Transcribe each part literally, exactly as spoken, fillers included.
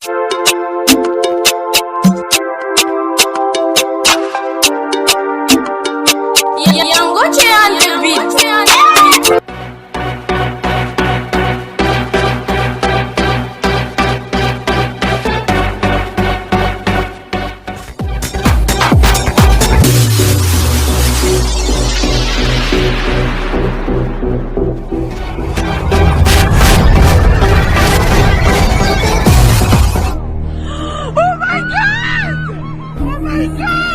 Young Gucci on the beat. Oh my God! Oh my God!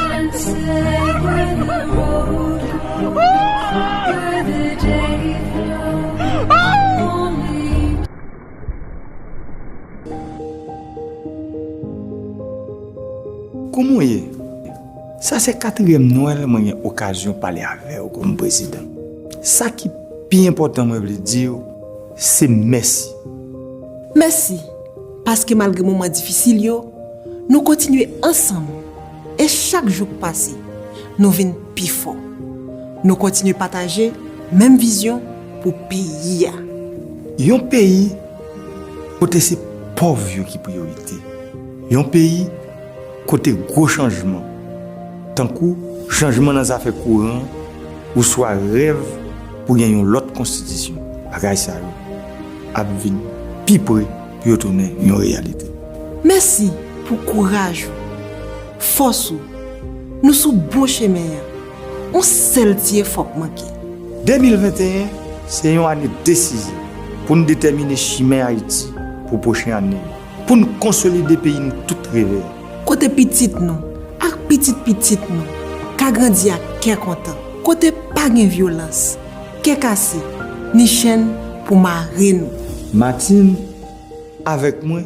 Kòman w ye? Sa se katriyèm Nwèl mwen gen okazyon pale avè w kòm prezidan. Sa ki pi enpòtan mwen vle di w, se mèsi. Mèsi, paske malgre moman difisil yo, nou kontinye ansanm. E chak jou k pase, nou vin pi fò. Nou kontinye pataje menm vizyon pou peyi a. Yon peyi kote se pòv yo ki priyorite. Yon peyi kote gwo chanjman, tankou chanjman nan zafè kouran, oswa rèv pou gen yon lòt konstitisyon, bagay sa yo ap vin pi pre pou yo tounen yon reyalite. Mèsi pou kouraj ou, fòs ou. Nou sou bon chemen an. Yon sèl ti efò k manke. De mil venteyen se yon ane desizyon pou n detèmine chimen Ayiti pou pwochen ane yo, pou n konsolide peyi n tout reve a. Kote pitit nou ak pitit pitit nou ka grandi ak kè kontan, kote pa gen vyolans, kè kase, ni chenn pou mare nou. Martine avèk mwen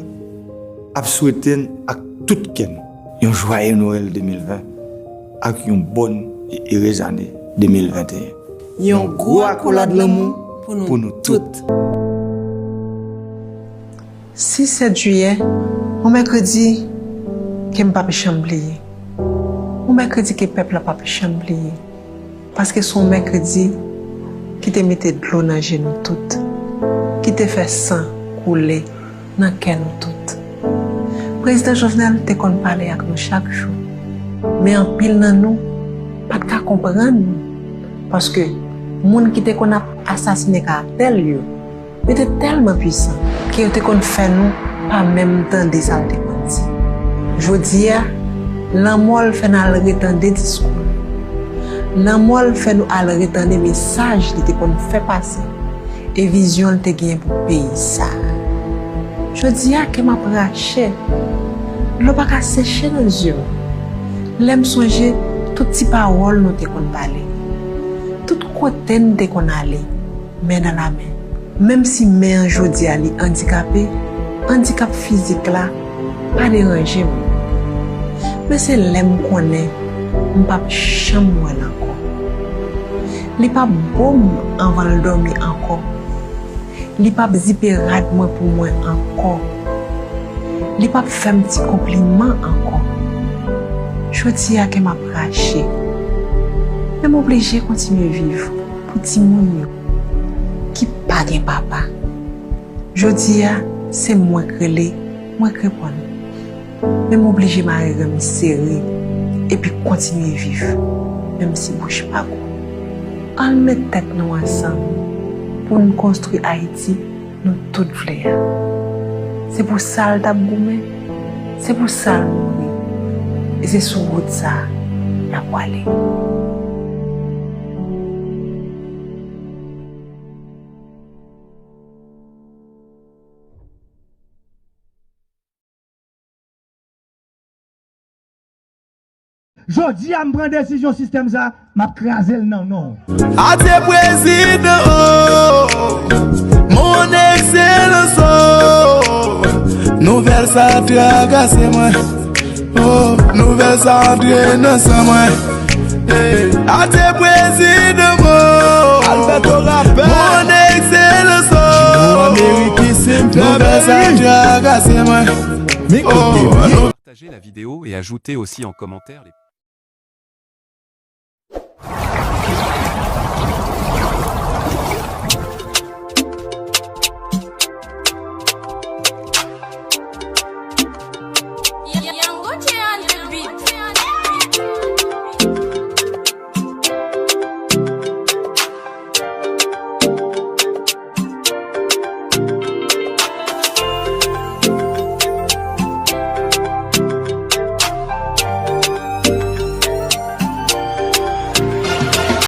ap swete n ak tout kè n yon jwaye Nwèl de mil ven ak yon bòn e erez ane de mil venteyen. Yon gwo akolad lanmou pou nou tout. Sis sèt jiyè, yon mèkredi ke m p ap janm bliye. Yon mèkredi ke pèp la p ap janm bliye. Paske se yon mèkredi ki te mete dlo nan je nou tout, ki te fè san koule nan kè nou tout. Prezidan Jovenel te konn pale ak nou chak jou, men anpil nan nou pa t ka konprann li, paske moun ki te konn ap asasinen karaktè l yo, yo te tèlman pwisan ke yo te konn fè nou pa menm tande sa l te konn di. Jodi a, lanmò l fè n al retande diskou l. Lanmò l fè nou al retande mesaj li te konn fè pase e vizyon l te gen pou peyi sa a. Jodi a, kè m ap rache, dlo pa ka seche nan zye m lè m sonje tout ti pawòl nou te konn pale, tout kote n te konn ale, men nan lamen. Menm si men an jodi a li andikape, andikap fizik la pa deranje m. Men se lè m konnen m p ap janm wè l ankò. Li p ap bo m anvan l dòmi ankò. Li p ap zipe rad mwen pou mwen ankò. Li p ap fè m ti konpliman ankò. Jodi a kè m ap rache. Men m oblije kontinye viv pou timoun yo ki pa gen papa. Jodi a, se mwen k rele, mwen k reponn. Men m oblije mare ren m sere epi kontinye viv, menm si bouch pa gou. Ann met tèt nou ansanm pou n konstwi Ayiti nou tout vle a. Se pou sa l t ap goumen, se pou sa l mouri, e se sou wout sa a l ap pwale. Jodi a, m pran desizyon sistèm sa, m ap kraze l nan non w. Adye prezidan, oh, mon excellence, oh, nouvèl sa trakase mwen. Oh, nouvèl sa antre nan san mwen. Hey, adye prezidan, oh, Alberto Rapper, mon excellence, oh, Ameriki Simple, nouvèl sa trakase mwen. Miko T V. Partagez la vidéo et ajoutez aussi en commentaire les